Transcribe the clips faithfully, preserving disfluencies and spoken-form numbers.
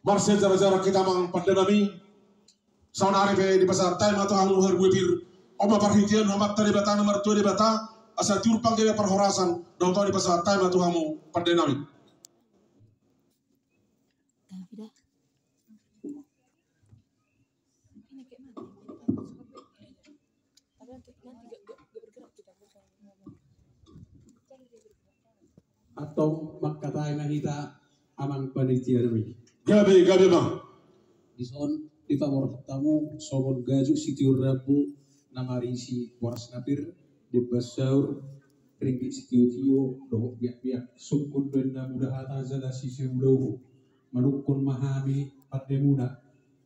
Marsijajarjaran hita amang pande nami. Saonari pe dipasahat hami ma tu hamu harbue pir. On ma parhitean ni Amanta Debata na martua Debata, asa tiur panggabean parhorasan, dung i dipasahat hami ma tu hamu pande nami. Antong mangkatai ma hita amang panitia nami. Gabe, gabe ma. Dison dipaborhat hamu songon gajuk sitiur rambu na marisi boras na pir, demban saur, ringgit sitiotio dohot biakbiak. Sungkun do inna muda hata jala sise muda uhum. Manungkun ma hami pandemuna.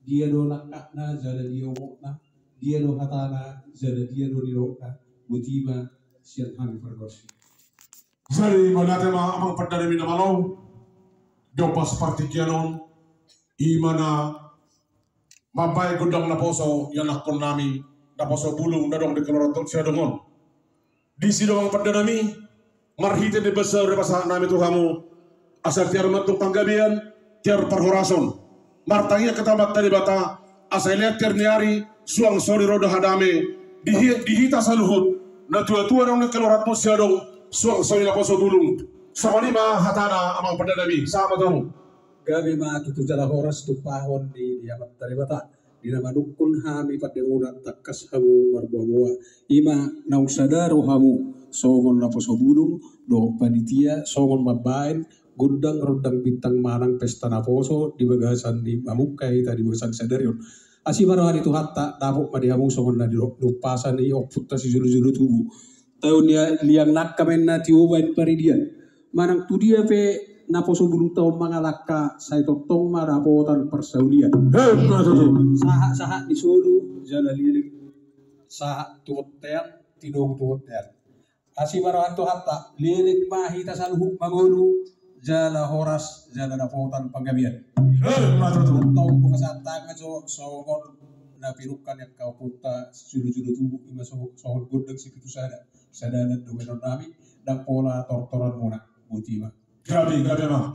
Dia do langkatna jala dia ongotna, dia do hatana jala dia do nidokna. Botima sian hami pargonsi. Jadi mauliate ma amang pande nami na malo. Di ombas partingkian on, i ma na mambahen gondang naposo ianakkon nami, naposo bulung na adong di Kelurahan Siadong on. Disi do amang pande nami, marhite demban saur dipasahat nami tu hamu, asa tiar ma antong panggabean, tiar parhorason. Martangiang hita tu Amanta Debata, asa dilean tiar ni ari, suang songon i ro dohot dame, di hi-, di hita saluhut, natuatua na adong di Kelurahan Siadong, suang songon i naposo bulung. Songon i ma hatana amang pande nami, sahat ma tu hamu. Gabe ma tutu jala horas tumpahon ni, ni Amanta Debata. Di na manungkun hami pandemuna tangkas hamu marboaboa. I ma naung sada do hamu songon naposo bulung dohot panitia songon mambahen gondang rondang bintang manang pesta naposo di bagasan ni mamungka hita di bagasan sadari on. Asi ma roha ni Tuhanta, dapot ma di hamu songon na niumpasan ni ompunta sijolojolo tubu. Tao ni liang nangka ma inna tio baen paridian. Manang tu dia pe naposo bulungta on mangalangka, sai tongtong ma dapotan parsaulian. Emma tutu. Sahat-sahat ni solu jala leleng sahat tu bontean, tinogu tu bontean. Asi ma roha ni Tuhanta, leleng ma hita saluhut mangolu, jala horas jala dapotan panggabean. Emma tutu. Antong hupasahat tangan jo songon na pinungka ni angka ompunta sijolojolo tubu, i ma so-, songon gondang sipitu sada. Sada na dohonon nami, ndang pola tortoranmuna. Botima. Gabe, gabe ma.